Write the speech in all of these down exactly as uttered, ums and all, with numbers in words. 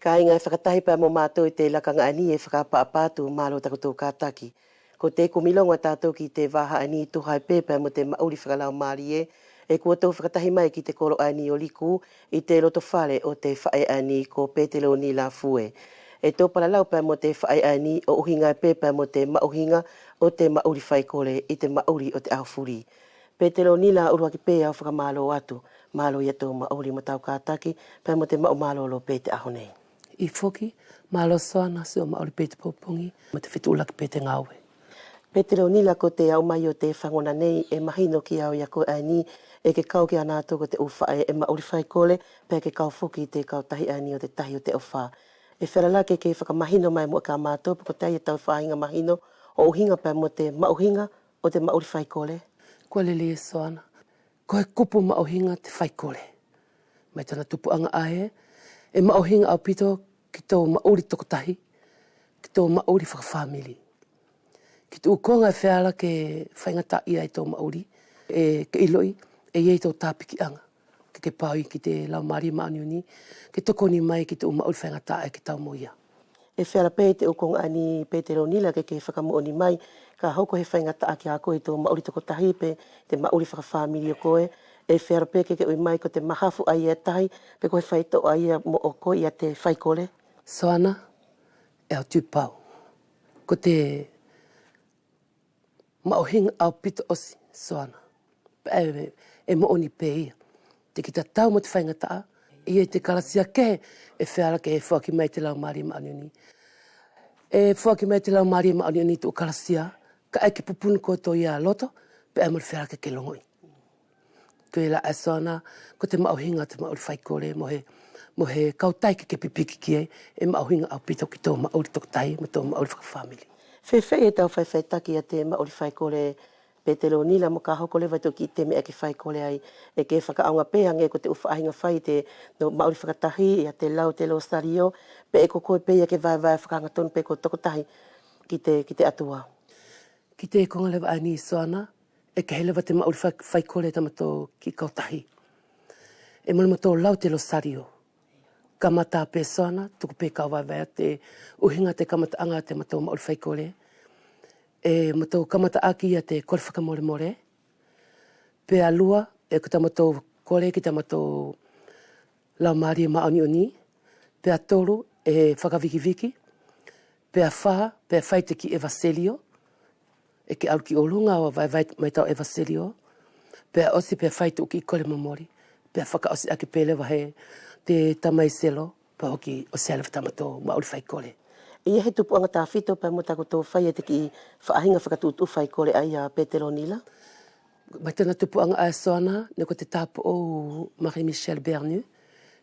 Kāiga ʻe fakatahi pea mo mātou ʻi te lakaga ʻaeni ʻe fakaʻapaʻapa atu, mālō takotou kātaki. Ko te kumi logo ʻa tātou ki te vaha ʻaeni tuha pe pea mo te maʻuli fakalaumalie, ʻe kua tou fakatahi mai ki te kolo ʻaeni ʻo Liku ʻi te loto fale ʻo te faʻe ʻaeni ko Petelonila Fue. ʻE tou palalau pea mo te faʻe ʻaeni ʻo ʻuhiga pe pea mo te maʻuhiga ʻo te maʻuli faikole ʻi te maʻuli ʻo te ʻaho fuli. Petelonila, ʻuluaki pe au fakamālō atu, mālō ia tou maʻuli mo tau kātaki, pea mo te maʻu mālōlō pe ʻi te ʻaho nei. ʻIo foki, mālō Soana, siʻo maʻuli pe ʻi te pogipogi, mo te fetuʻulaki pe ʻi te gāue. Petelonila, ko te haʻu mai ʻo te fagona nei, ʻe mahino kia au ia koe ʻaeni, ʻe ke kau kia nātou ko te ʻu faʻe ʻe maʻuli faikole, pea ke kau foki ʻi te kautahi ʻaeni ʻo te Tahi ʻo te ʻOfa. ʻE feala la ke ke fakamahino mai muʻa kia mātou pe kotea ia tau faʻahiga mahino ʻo ʻuhiga pea mo te maʻuhiga ʻo te maʻuli faikole? Kua lelei Soana. Ko he kupu maʻuhiga te faikole. Mai tana tupuʻaga ʻae, ʻe maʻuhiga ʻaupito ki tou maʻuli tokotahi, ki tou maʻuli fakafamili. Ki te ʻu koga ʻe feala ke faigataʻaʻia ai tou maʻuli, ʻe ke iloʻi ʻe ʻi ai tou tapikiʻaga ke ke pauʻi ki te Laumalie Maʻoniʻoni, ke tokoni mai ki te ʻu maʻuli faigataʻa ʻe ke tau mo ia. ʻE feala pe ʻi te ʻu koga ʻaeni Petelonila ke ke fakamoʻoni mai, ka hoko he faigataʻa kia koe ʻi tou maʻuli tokotahi pe te maʻuli fakafamili ʻo koe, ʻe feala pe ke ke ui mai ko te mahafu ʻaia ʻe tahi, pe ko he faitoʻo ʻaia moʻo koe ia te faikole? Soana, ʻe au tuʻu pau. Ko te maʻuhiga ʻaupito ʻosi Soana. Pea ʻe, ʻe moʻoni pe ia. Te kita tau mo te faigataʻa, ʻe ʻi ai te kalasia kehe ʻe feala ke foaki mai te Laumalie Maʻoniʻoni. ʻE foaki mai te Laumalie Maʻoniʻoni te ʻu kalasia, kaʻe ke pupunu kotou ia loto, pea ʻe mole feala ke ke logoʻi. Koia la ʻae Soana, ko te maʻuhiga ʻo te maʻuli faikole, mo he, mo he kautahi ke ke pipiki ki ai, ʻe maʻuhiga ʻaupito ki tou maʻuli tokotahi, mo tou maʻuli fakafamili. Feafeaʻi tau faifaitaki ia te maʻuli faikole Petelonila, mo ka hoko leva tou kiʻi temi ʻae ke faikole ai, ʻe ke fakaʻaoga pe hage ko te ʻu faʻahiga fai ʻi te, ʻu maʻuli fakatahi, ia te lau te losalio, pe ʻe ko koe pe ia ke vaevae fakahagatonu pe ko tokotahi ki te, ki te ʻAtua? Ki te koga leva ʻaeni Soana, ʻe kehe leva te maʻuli fai, faikole ʻa tamatou kiʻi kautahi. ʻE mole matou lau te losalio. Kamata pe Soana, tuku pe kau vaevae atu te ʻuhiga te kamataʻaga ʻa tamatou maʻuli faikole. ʻE matou kamata ʻaki ia te kole fakamolemole. Pea lua, ʻe ko tamatou kole ki tamatou Laumalie Maʻoniʻoni. Pea tolu, ʻe fakavikiviki. Pea fā, pea fai te kiʻi evaselio. ʻE ke alu ki ʻoluga ʻo vaevae mai tau evaselio. Pea ʻosi pea fai te ʻu kiʻi kole momoli. Pea fakaʻosi ake pe leva he te tamaiselo. Pea hoki ʻosi ai leva tamatou maʻuli faikole. ʻE ʻi ai he tupuʻaga tafito pea mo takotou fai e te kiʻi faʻahiga fakatuʻutuʻu faikole ʻaia Petelonila? Mai tana tupuʻaga ʻae Soana, neʻe ko te tapoʻou Marie Michelle Bernu,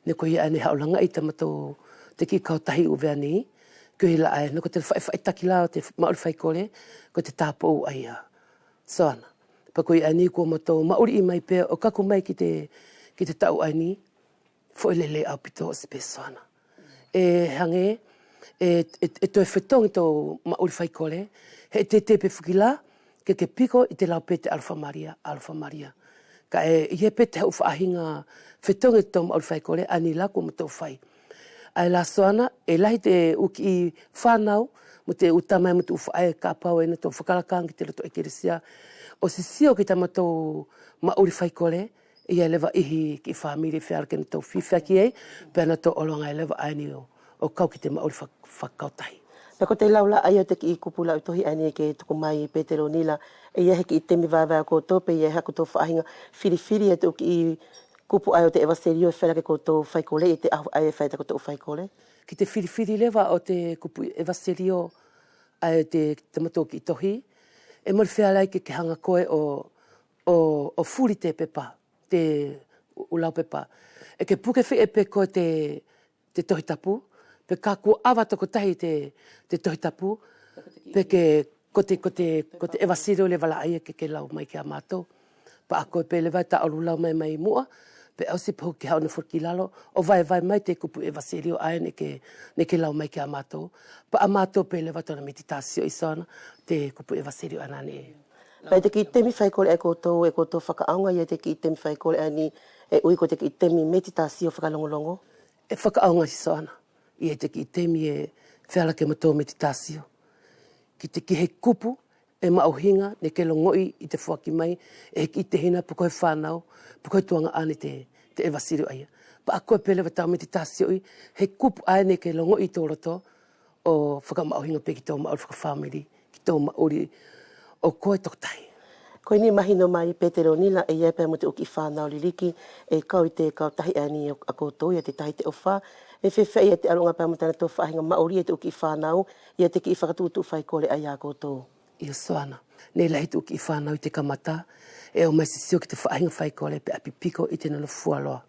neʻe ko ia ʻae neʻe haʻu lagaʻi tamatou te kiʻi kautahi ʻi ʻUvea nei, koia la ʻae, neʻe ko te faʻifaʻitaki la ʻo te maʻuli faikole, ko te tapoʻou ʻaia Soana. Pea koia ʻaeni kua matou maʻuliʻi mai pea ʻo kaku mai ki te, ki te taʻu ʻaeni, foʻi lelei ʻaupito ʻosi pe Soana. ʻE hage, ʻe, ʻe, ʻe toe fetogi tou maʻuli faikole, he teitei pe foki la ke ke piko ʻi te lau pe te Alofa Malia, Alofa Malia. Kaʻe ʻi ai pe te ʻu faʻahiga fetogi tou maʻuli faikole ʻaeni la kua matou fai. ʻAe la Soana, ʻe lahi te ʻu kiʻi fanau mo te ʻu tamai mo te ʻu faʻe kapau ʻe natou fakalaka age ki te loto ʻekelesia ʻo sisio ki tamatou maʻuli faikole, ʻe ʻi ai leva ʻihi kiʻi famili ʻe feala ke natou fiafia ki ai, pea natou olo age leva ʻaeni ʻo, ʻo kau ki te maʻuli fak-, fakakautahi. Pea ko te lau la ʻaia ʻo te kiʻi kupu lauʻitohi ʻaeni ke tuku mai Petelonila, ʻe ʻi ai he kiʻi temi vaevae ʻo koutou, pe ʻe ʻi ai hakotou faʻahiga filifili e te ʻu kiʻi kupu ʻae ʻo te evaselio ʻe feala ke koutou faikole ʻi te ʻaho ʻae ʻe fai takotou faikole? Ki te filifili leva ʻo te kupu evaselio ʻae ʻo te, tamatou kiʻi tohi, ʻe mole feala ia ke ke haga koe ʻo, ʻo, ʻo fuli te pepa. Te ʻu, ʻu lau pepa. ʻE ke puke feia pe koe te, te Tohi Tapu, pe ka kua ʻava tokotahi te, te Tohi Tapu, pe ke, ko te, ko te, ko te evaselio leva la ʻaia ke, ke lau mai kia matou. Pea ko koe pe leva ʻe ta ʻalu lau mai mai muʻa, pea ʻosi pea ke haʻu age foki ki lalo, ʻo vaevae mai te kupu evaselio ʻae neʻe ke, neʻe ke lau mai kia matou. Pea matou pe leva tona meditasio ʻi Soana, te kupu evaselio ʻaena neʻe Pea ʻi te kiʻi temi faikole ʻae ʻe koutou, ʻe koutou fakaʻaogaʻi ia te kiʻi temi faikole ʻaeni ʻe ui ko te kiʻi temi meditasio fakalogologo? ʻE fakaʻaogaʻi Soana. ʻI te kiʻi temi ʻe feala ke matou metitasio ki te, ki he kupu ʻe maʻuhiga neʻe ke logoʻi ʻi te foaki mai e he kiʻi tehina pe ko he fanau pe ko he tuagaʻane te, te ʻevaselio ʻaia. Pea ko koe pe leva tau metitasio ʻi he kupu ʻae neʻe ke logoʻi ʻi tou loto ʻo fakamaʻuhiga pe ki tou maʻuli fakafamili, ki tou maʻuli ʻo koe tokotahi. Ko ʻeni mahino mai Petelonila ʻe ʻi ai pea mo te ʻu kiʻi fanau liliki ʻe kau ʻi te kautahi ʻaeni ʻa koutou ia te Tahi te ʻOfa, ʻe feafeaʻi ia te ʻaluʻaga pea mo tanatou faʻahiga maʻuli e te ʻu kiʻi fanau ia te kiʻi fakatuʻutuʻu faikole ʻaia ʻa koutou? Io Soana, neʻe lahi te ʻu kiʻi fanau ʻi te kamata ʻe ʻomai sisio ki te faʻahiga faikole pea pipiko ʻi te nonofo fualoa.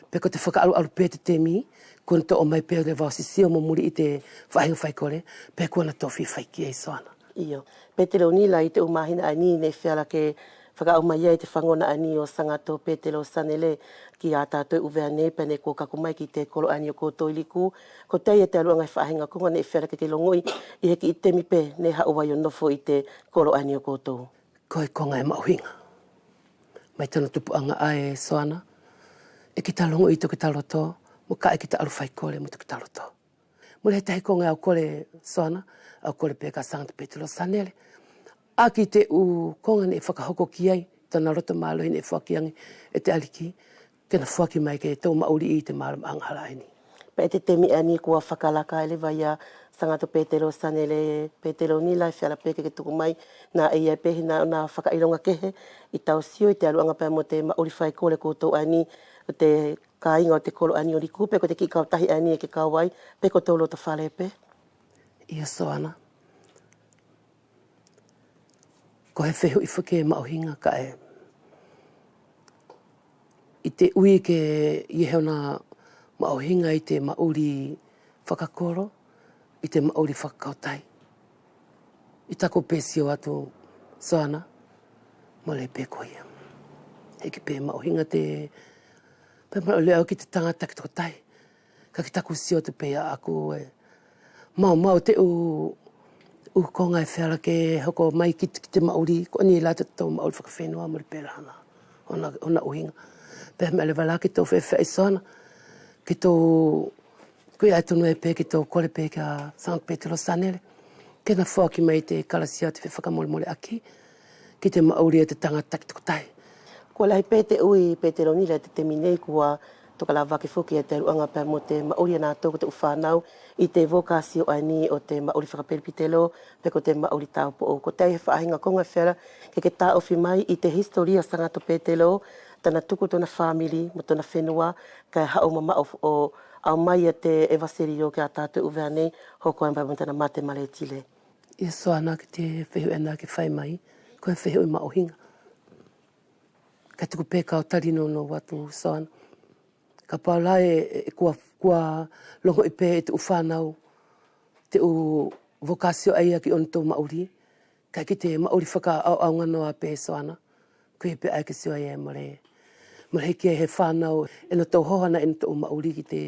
Pea ko te fakaʻaluʻalu pe ʻi te temi kua natou ʻomai pe leva ʻo sisio mo muli ʻi te faʻahiga faikole, pea kua natou fia fai ki ai Soana. Io. Petelonila, ʻi te ʻu mahina ʻaeni neʻe feala ke fakaʻau mai ai te fagona ʻaeni ʻo Sagato Petelo Sanele kia tatou ʻi ʻUvea nei pea neʻe kua kaku mai ki te kolo ʻaeni ʻo koutou ʻi Liku. Kotea ia te ʻaluʻaga he faʻahiga koga neʻe feala ke ke logoʻi ʻi he kiʻi temi pe neʻe haʻu ai ʻo nofo ʻi te kolo ʻaeni ʻo koutou? Ko he koga ʻe maʻuhiga mai tana tupuʻaga ʻae Soana, ʻe kita logoʻi ʻi tokita loto mo kaʻe kita alu faikole mo tokita loto. Mole he tahi koga ʻe au kole Soana, au kole pe kia Sagato Petelo Sanele ʻaki te ʻu koga neʻe fakahoko ki ai tana loto malohi neʻe foaki age e te ʻAliki ke na foaki mai ke tou maʻuli ʻi te malama angahala ʻaeni. Pea ʻi te temi ʻaeni kua fakalaka leva ia Sagato Petelo Sanele, Petelonila, ʻe feala pe ke ke tuku mai na ʻe ʻi ai pe hina ʻona fakaʻiloga kehe ʻi tau sio ʻi te ʻaluʻaga pea mo te maʻuli faikole koutou ʻaeni, te kaiga ʻo te kolo ʻaeni ʻo Liku pe ko te kiʻi kautahi ʻaeni ʻe ke kau ai pe ko tou loto fale pe? Io Soana. Ko he fehuʻi foki ʻe maʻuhiga kaʻe ʻi te ui ke ʻi ai hona maʻuhiga ʻi te maʻuli fakakolo, ʻi te maʻuli fakakautahi. ʻI taku pe sio atu Soana, mole pe ko ia. Heʻeki pe maʻuhiga te, pe maʻuli au ki te tagata ki tokotahi. Kaʻe ki taku sio atu pe ia ʻaku ʻe maumau te ʻu, ʻu koga ʻe feala ke hoko mai ki te, ki te maʻuli, ko ʻeni la te tou maʻuli fakafenua mole pe la hana hona, hona ʻuhiga. Pea meʻa leva la ke tou feafeaʻi Soana ke tou, ko ia tonu pe ke tou kole pe kia Sagato Petelo Sanele ke na foaki mai te kalasia ʻo te fefakamolemoleʻaki ki te maʻuli ʻo te tagata takitokotahi. Kua lahi pe te ui Petelonila ʻi te temi nei kua tokalavaki foki ia te ʻaluʻaga pea mo te maʻuli ʻa natou ko te ʻu fanau ʻi te vokasio ʻaeni ʻo te maʻuli fakapelepitelo peʻe ko te maʻuli taupoʻou. Kotea he faʻahiga koga ʻe feala ke ke taʻofi mai ʻi te hisitolia ʻo Sagato Petelo, tana tuku tona famili mo tona fenua kaʻe haʻu mamaʻo ʻo ʻaumai ia te evaselio kia tatou ʻi ʻUvea nei, hoko ai pea mo tana mate ma Letile. Ia Soana, ki te fehuʻi ʻaena ke fai mai, ko he fehuʻi maʻuhiga. Kaʻe tuku pe kau tali nounou atu Soana. Kapau la ʻe, ʻe kua, kua logoʻi pe e te ʻu fanau te ʻu vokasio ʻaia ki ʻonatou maʻuli, kaʻe ki te maʻuli fakaʻaoʻaoga noa pe Soana. Koia pe ʻae ke sio ai ʻe mole, mole heʻeki ai he fanau ʻe natou hoha ʻi natou maʻuli ki te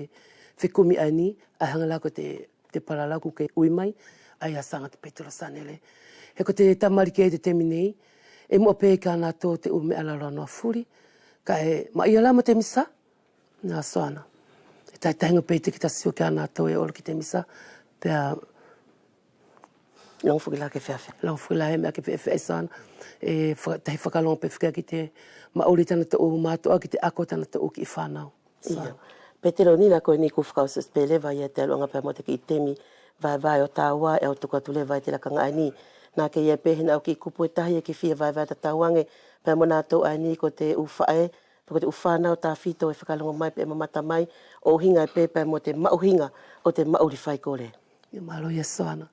fekumi ʻaeni, ʻae haga la ko te, te palalau kua ke ui mai ai ia Sagato Petelo Sanele. He ko te tamaliki ʻi te temi nei ʻe muʻa pe kia natou te ʻu meʻa laloa noa fuli, kaʻe maʻia la mo te misa. Na Soana, ʻe tahitahiga pe ʻi te kita sio kia natou ʻe olo ki te misa, pea logo foki la ke feafeaʻi. Logo foki la he meʻa ke feafeaʻi Soana. ʻE fa-, tahi fakalogo pe fika ki te maʻuli ʻa tanatou matuʻa, ki te ako ʻa tanatou kiʻi fanau. Ia. Soana. Petelonila, koʻeni kua fakaʻosiʻosi pe leva ia te ʻaluʻaga pea mo te kiʻi temi vaevae ʻo taua ʻe au tuku atu leva ʻi te lakaga ʻaeni. Na ke ʻi ai pe hina ʻu kiʻi kupu ʻe tahi ʻe ke fia vaevae tatau age pea mo natou ʻaeni ko te ʻu faʻe, pe ko te ʻu fanau tafito ʻe fakalogo mai pe ʻe mamata mai ʻo ʻuhiga pe pea mo te maʻuhiga ʻo te maʻuli faikole. Ia malo ia Soana.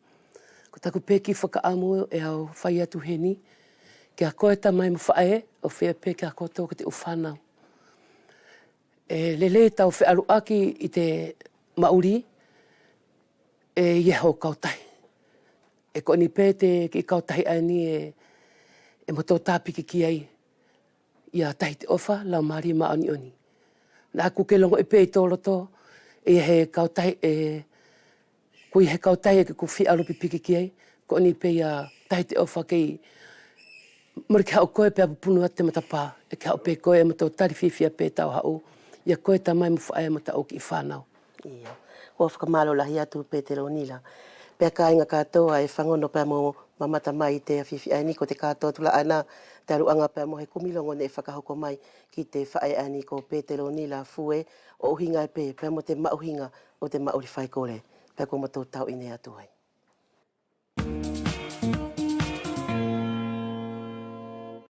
Ko taku pe kiʻi fakaʻamu ʻe au fai atu heni kia koe tamai mo faʻe, ʻo feia pe kia koutou ko te ʻu fanau. ʻE lelei tau fealuʻaki ʻi te maʻuli ʻe ʻi ai hou kautahi. ʻE koʻeni pe te kiʻi kautahi ʻaeni ʻe, ʻe matou tapiki ki ai ia Tahi te ʻOfa, Laumalie Maʻoniʻoni. Naʻa kua ke logoʻi pe ʻi tou loto ʻe ʻi ai he kautahi ʻe, kua ʻi ai he kautahi ʻe ke kua fia alu pipiki ki ai, koʻeni pe ia Tahi te ʻOfa kei mole ke haʻu koe pea pupunu atu te matapā, ʻe ke haʻu pe koe ʻe matou tali fiafia pe tau haʻu ia koe tamai mo faʻe mo tau kiʻi fanau. Ia, kua fakamalo lahi atu Petelonila. Pea kaiga katoa ʻe fagono pea mo mamata mai ʻi te afiafi ʻaeni ko te katoa tula ʻaena, te ʻaluʻaga pea mo he kumi logo neʻe fakahoko mai ki te faʻe ʻaeni ko Petelonila Fue, ʻo ʻuhiga pe pea mo te maʻuhiga ʻo te maʻuli faikole. Pea ko matou tauʻine atu ai.